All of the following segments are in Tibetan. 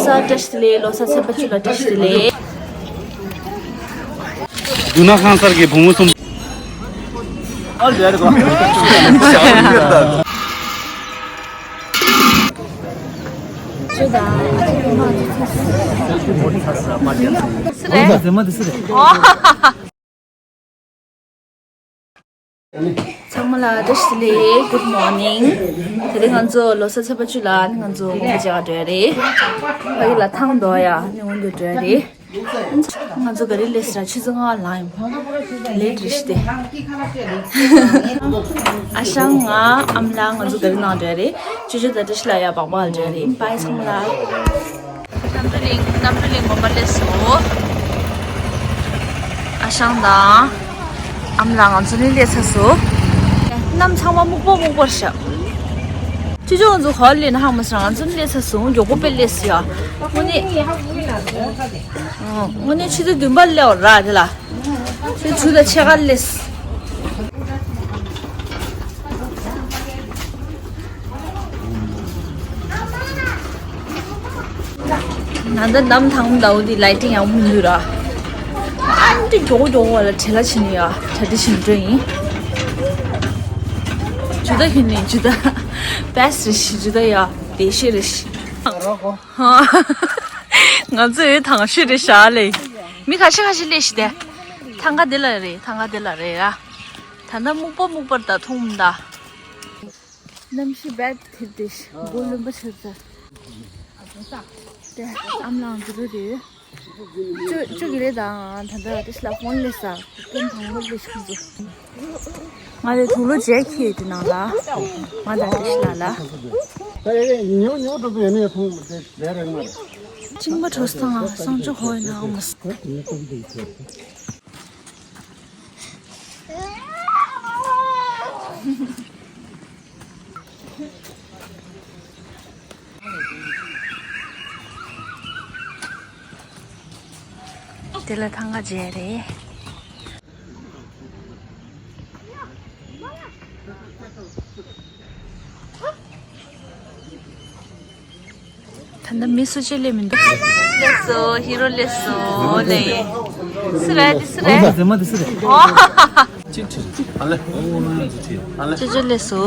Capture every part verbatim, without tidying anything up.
བཀྲ་ཤིས་བདེ་ལེགས། ལོ་གསར་ཚེས་པ་བཅུ་ལ་བཀྲ་ཤིས་བདེ་ལེགས། དུ་ན་ཁང་གསར་གྱི་བུ་མོ་གསུམ། ཚང་མ་ལ་བཀྲ་ཤིས་བདེ་ལེགས། Good morning། དེ་རིང་ང་ཚོ་ལོ་གསར་ཚེས་པ་བཅུ་ལ་ནི་ང་ཚོ་དགོན་པ་མཇལ་བར་འགྲོ་ཡ་རེད། ཕ་གི་ལ་ཐང་འདོགས་ཡ་ནི་སྔོན་དུ་འགྲོ་ཡ་རེད། ང་ཚོ་ག་རེ་ལས་ཟེར་ཆུ་ཚོད་ལྔ་ལངས་ཡིན། ལེ་ཊི་རེད་ཤི་དེ། ཨ་ཞང་ང་ཨམ་ལགས་ང་ཚོ་ག་རེ་ནང་འགྲོ་ཡ་རེད། ཅོ་ཅོ་དང་བཀྲ་ཤིས་ལགས་ཡ་བག་བག་ལ་འགྲོ་ཡ་རེད། བཱའི་ཚང་མ་ལ། གནམ་གྲུ་གླིང་གནམ་གྲུ་གླིང་དགོན་པ་སླེབས་སོང་། ཨ་ཞང་དང་ཨམ་ལགས་ང་ཚོ་ནི་སླེབས་ཚར་སོང་། གནམ་ཚང་མ་སྨུག་པོ་སྨུག་པོར་ཤག་ཅི་ཅོ་ང་ཚོ་ག་པར་སླེབས་ན་ཧ་མ་སོང་། ང་ཚོ་ནི་སླེབས་ཚར་སོང་། མགྱོགས་པོ་དཔེ་སླེབས་སོང་ཡ། དངོས་གནས་དངོས་གནས་ཆུ་ཚོད་བདུན་པར་སླེབས་པ་ར་དེ་ལ། ཆུ་ཚོད་དང་ཕྱེད་ཀར་སླེབས། ད་ལྟ་གནམ་དྭངས་མོ་འདུག་དེ་ལའི་ཊིང་ཡག་པོ་མི་འདུག་ར། ཨ་ནི་མགྱོགས་མགྱོགས་བ་ལ་བྲེལ་བ་ཆེ་ནི་ཡ། གྲ་སྒྲིག་བྱེད་འགྲོ་ཡིན། ཇུ་ད་ཁྱོད་ནི་ཇུ་ད། བེ་སི་ཊི་རེད་ཤི། ཇུ་ད་ཡ་བདེ་ཤོས་རེད་ཤི། ང་ཚོའི་དང་ཤོས་རེད་ཤག་ལེ། མི་ཁ་ཤས་ཁ་ཤས་སླེབས་ཤི་དེ། ཐང་ག་དེ་ལ་རེད། ཐང་ག་དེ་ལ་རེད་ཡ། ད་ལྟ་སྨུག་པོ་སྨུག་པོར་ད་མཐོང་མི་ད། གནམ་གཤིས་བེད་ཐེར་ཏེ་ཤི། མགོ་རློན་པ་ཆགས་ཚར། དེ་ཨམ་ལགས་འཛུལ་རེད། ཅོ་ཅོ་གི་རེད་ད། ད་ལྟ་དེ་ཤི་ལ་ཕོན་སླེབས་ས། ཀུན་དང་ལོག་ལེ་ཤི་འཛུལ། ང་རེ་དུག་ལོག་ཇེ་ཁྱི་དེ་ནང་ལ། ང་དང་དེ་ཤི་ལ་ལ། ད་ཡ་ཉོ་ཉོ་འགྲོ་དུས་ཡ་ནས་ཐོང་དེ་རེད་རེད་མ་རེད། གཅིན་པ་གྲོ་སང་སང་ཅོ་ཧོ་ཡ་ན་ཨོ་མ་སི། དེ་ལ་ཐང་ག་མཇལ་རེད། ད་ལྟ་མི་སུ་གཅིག་སླེབས་མི་འདུག་སླེབས་སོ། ཧི་རོ་སླེབས་སོ་ལེ། སུ་རེད་དེ་སུ་རེད། ཨོ། ཅོ་ཅོ་སླེབས་སོ།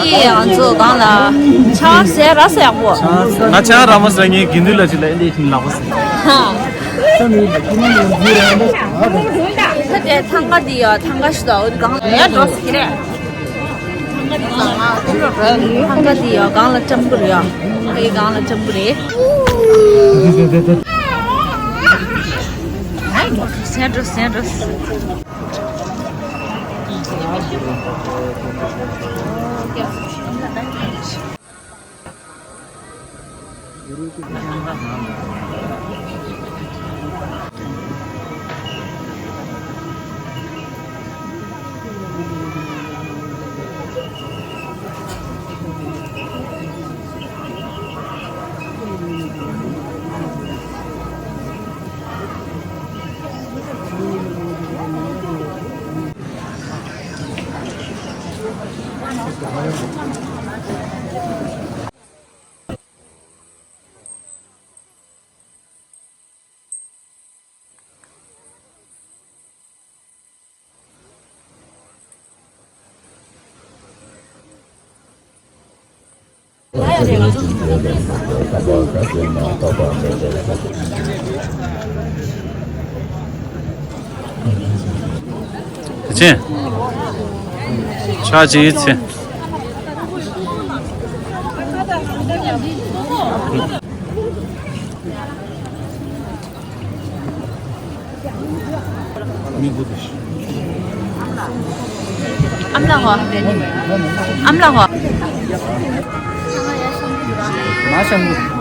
ཡིས་ང་ཚོ་སྒང་ལ་ཆང་ཟས་ར་ཟ་ཡག་པོ། ང་ཆང་ར་མ་ཟ། ངའི་དགེ་འདུན་ལ་ཅིག་ལ་ཨེ་འདི་ཁྱིམ་ལག་པ་ཟ། ད་དེ་ཐང་ག་འདི་ཡ་ཐང་ག་ཞིག་དང་འོ་དེ་སྒང་ལ་ཡ་འགྲོ་ཟེར་གི་རེད། ཐང་ག་འདི་ཡ་སྒང་ལ་ལྕམ་པོ་རེད་ཡ། ཕ་གི་སྒང་ལ་ལྕམ་པོ་རེད། ཟས་འགྲོ་ཟས་འགྲོ། ཆེ། ཆ་ཅི་ཡི་ཚེ། ཨམ་ལགས་ཧོ། ཨམ་ལགས་ཧོ། མ་ཤམ་གི།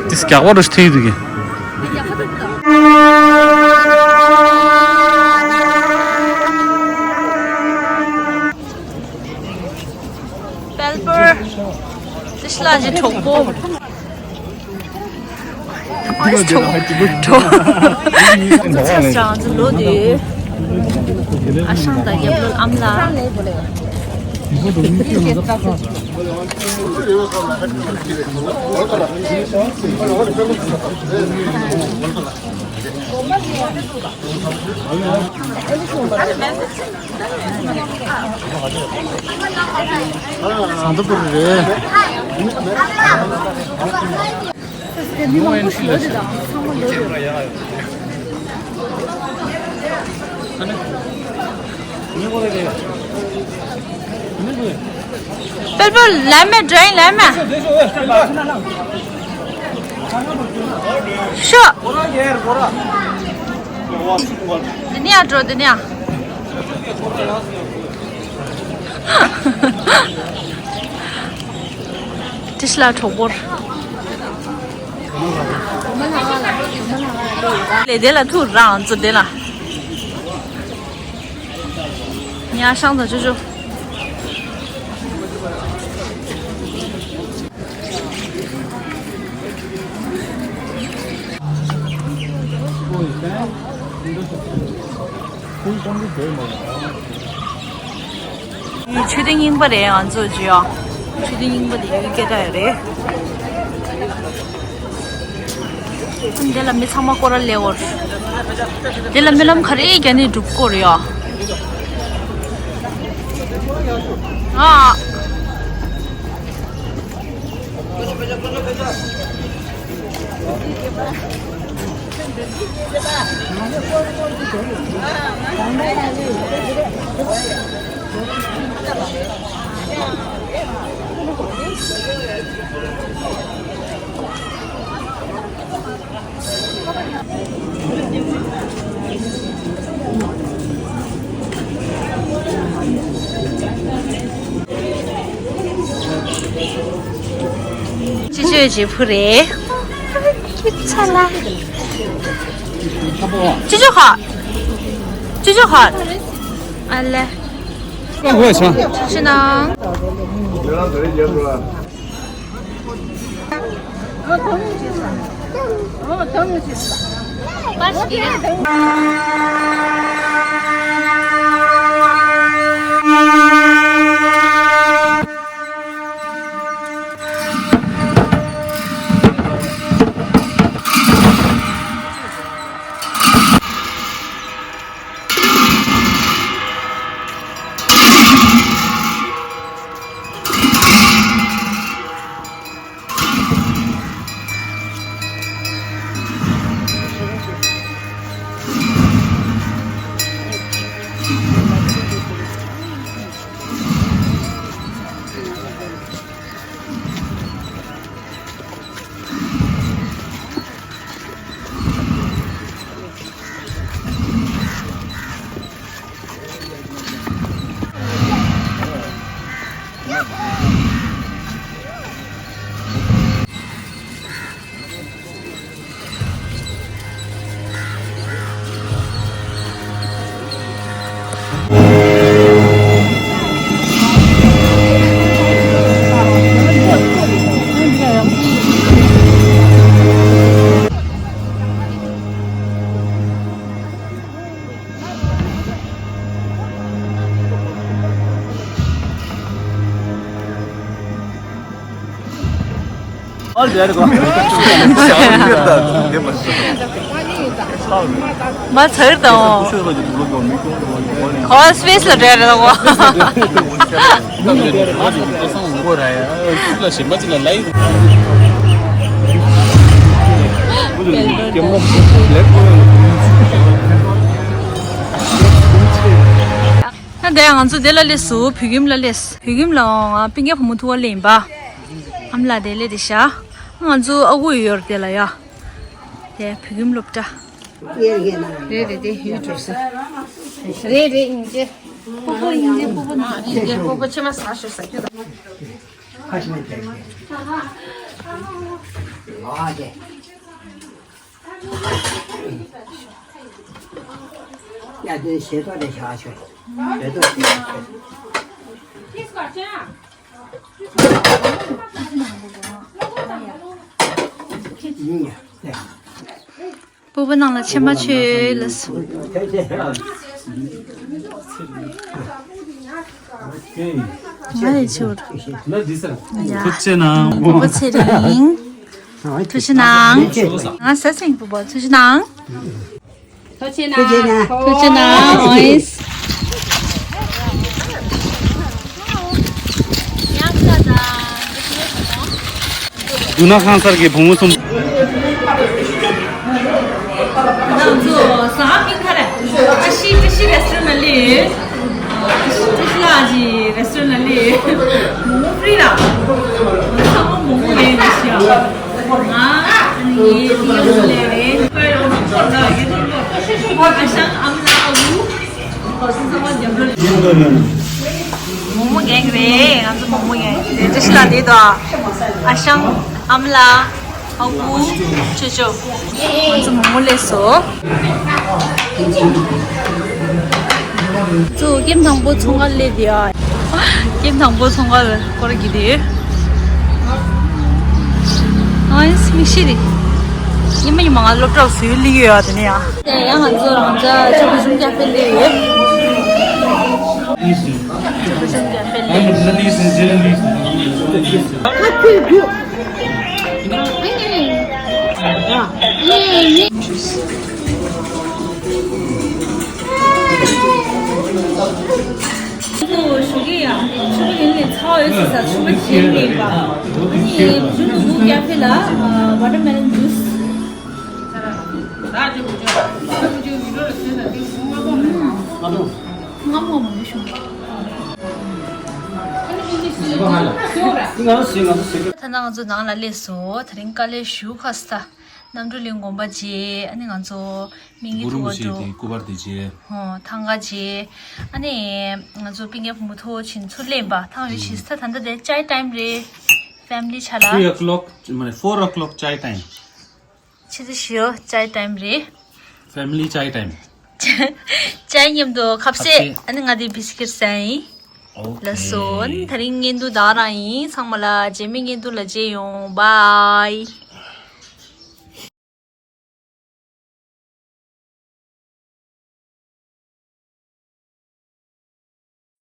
དེ་སྐྱག་པ་རུ་ཐིག་འདུག་གི། དཔལ་འབར། ཏི་ཤ་ལ་ཇི་གྲོགས་པོ། གྲོགས། གྲོགས། ཚ་ཅང་ཚོ་ལོ་དེ། ཨ་ཞང་དང་རྒྱབ་ལོ་ཨམ་ལགས། ཟངས་མདོག་པོ་རེད། དཔལ་པོ་ལས་མེད་འགྲོ་ཡིན་ལས་མེད། ཤོ། འདི་ནས་ཡར་འགྲོ། འདི་ནས་ཡར། ཏི་ཤ་ལ་གྲོགས་པོར། ལས་དེ་ལ་ཐུག་རང་ཚོ་དེ་ལ། ཉ་ཤང་དང་ཅོ་ཅོ། མཆོད་རྟེན་རྙིང་པ་རེད། ང་ཚོ་ཅི་ཡོ། མཆོད་རྟེན་རྙིང་པ་དེ་ཡོད་སྐད་གྲགས་ཡོད་རེད། འདི་ལ་མི་ཚང་མ་སྐོར་ར་སླེབས་འོར། འདི་ལ་རྨི་ལམ་ག་རེ་རྒྱག་ནས་འགྲུབ་སྐོར་ཡོ། ཨ། ཅི་ཅོས་ཅི་ཕུ་རེད། ཁྱི་ཚ་ལ། ཅི་ཅོ་ཧ། ཅི་ཅོ་ཧ། ཨ་ལེ། ཅི་ནང་། མ་ཚར་དང་། ཁོ་སི་པེ་སི་ལ་འགྲོ་ཡ་རེད་དང་། ད་ལྟ་ང་ཚོ་འདི་ལ་སླེབས་སོང་། བོད་ཁྱིམ་ལ་སླེབས། བོད་ཁྱིམ་ལ་ང་སྤུན་ཀྱག་བུ་མོ་ཐུག་པ་སླེབས་ཡིན་པ། ཨ་མ་ལགས་དེ་སླེབས་བསྡད་ཤག་ང་ཚོ་ཨ་ཁུ་ཡོད་རེད་དེ་ལ་ཡ། དེ་བོད་ཁྱིམ་སློབ་གྲྭ། རེད་རེད། དེ་ཡུལ་གྲུབ་ས། རེད་རེད། ཡིན་གྱི། སྤོ་བོ་ཡིན་གྱི། སྤོ་བོ་ན། ཡིན་གྱི། སྤོ་བོ་ཕྱི་མ་ཟ་ཤོག་ཟ་རྒྱུ་དང་། ཁ་ཤས་ཀྱིས། ཨ་ཀྱེ། ཡ་དེ་ཞེ་ཏོག་དེ་བཞག་ཆོག་ཞེ་ཏོག་དེ་བཞག་ཆོག་ཡིན་ཡ་དེ། སྤོ་བོ་ནང་ལ་ཕྱེ་མ་མཆོད་ལ་སོ། ང་ཡི་ཆུར། ཡ། ཐུགས་རྗེ་གནང་། སྤོ་བོ་ཚེ་རིང་། ཐུགས་རྗེ་གནང་། ང་ཟ་སེང་སྤོ་བོ་ཐུགས་རྗེ་གནང་། ཐུགས་རྗེ་གནང་། ཐུགས་རྗེ་གནང་། ཨོ་ཡེས། ཡང་ཁ་དང་། དུ་ན་ཁང་གསར་གྱི་བུ་མོ་གསུམ། ང་ཚོ་ཟ་མི་ཁ་རེ། ཨ་ཤི་ཀྲི་ཤི་རེ་སི་ཊོ་རན་ལ་སླེབས། ཀྲི་ཤི་ལགས་ཀྱི་རེ་སི་ཊོ་རན་ལ་སླེབས། མོག་མོག་ཕི་རི་ལ། ཚང་མ་མོག་མོག་ཡིན་ཞིག་ང་ཨ་ནི་ངའི་དེ་ཡོང་སླེབས་རེད། ཨ་ཞང་ཨ་མ་ལགས་ཨ་ཁུ། མོག་མོག་རྒྱག་གི་རེད། ང་ཚོ་མོག་མོག་རྒྱག་གི་རེད། ཀྲི་ཤི་ལགས་དེ་དང་། ཨ་ཞང་ཨ་མ་ལགས། ཨ་ཁུ། ཅོ་ཅོ། ང་ཚོ་མོག་མོག་སླེབས་སོང་། ཚོ་ཀེམ་དང་པོ་ཚོང་ཁང་སླེབས་ཡ། ཀེམ་དང་པོ་ཚོང་ཁང་སྐོར་གྱི་དེ། ཨ་ཡེས་མིག་ཤེལ་རེད། ཉི་མ་ཉི་མ་ང་སློབ་གྲྭ་བཟོས་ལི་ཡོད་ཡ་དེ་ནས་ཡ། དེ་ཡང་ང་ཚོ་རང་ཅག་ཅོ་ཀུ་ཤུན་ཀ་ཧྥེ་སླེབས་ཡོད། ཅོ་ཀུ་ཤུན་ཀ་ཧྥེ་སླེབས་ཡོད། ཞུ་གི་ཡ། ཕྱུ་པ་ཡིན་ནི་ཚ་བ་ཡོད་ཟེར་ས། ཕྱུ་པ་གཞན་མེད་པ། ཨ་ནི་ཇུ་ནུ་ཀ་ཧྥེ་ལ་ཝ་ཊར་མེ་ལོན་ཇུས། ང་མོ་མ་མི་ཤོང་། ད་ནང་ང་ཚོ་ནང་ལ་སླེབས་སོང་། དེ་རིང་དཀའ་ལས་ཞེ་པོ་ཁག་སོང་། གནམ་གྲུ་ལ་དགོན་པ་མཇལ། ཨ་ནི་ང་ཚོ་སྨན་གྱི་གུ་ཐུག་རུ་པ་མཇལ། འགྲོ། དེ་སྐུ་པར་དེ་མཇལ། ཧོ། ཐང་ག་མཇལ། ཨ་ནི་ང་ཚོ་སྤུན་ཀྱག་བུ་མོ་ཐུག་ཕྱིན་ཚུར་སླེབས་པ། ཐང་ཡོད་ཕྱིན་ས། ད་ལྟ་དེ་ཅའི་ཊའིམ་རེད། ཕེ་མི་ལི་ཆ་ལ། Three o'clock མ་རེད། Four o'clock ཅའི་ཊའིམ། ཆུ་ཚོད་བཞི་ཅའི་ཊའིམ་རེད། ཕེ་མི་ལི་ཅའི་ཊའིམ། ཅའི་མཉམ་དུ་ཁ་ཟས། ཁ་ཟས། ཨ་ནི་ང་དེ་བི་སི་ཀིཊ་ཟས་ཡིན། ཨོ་ཁེ། ལགས་སོ། ཨ་ནི་དེ་རིང་བརྙན་ཐུང་ད་ག་རང་ཡིན། ཚང་མ་ལ་རྗེས་མའི་བརྙན་ཐུང་ལ་མཇལ་ཡོང་། བྷའི།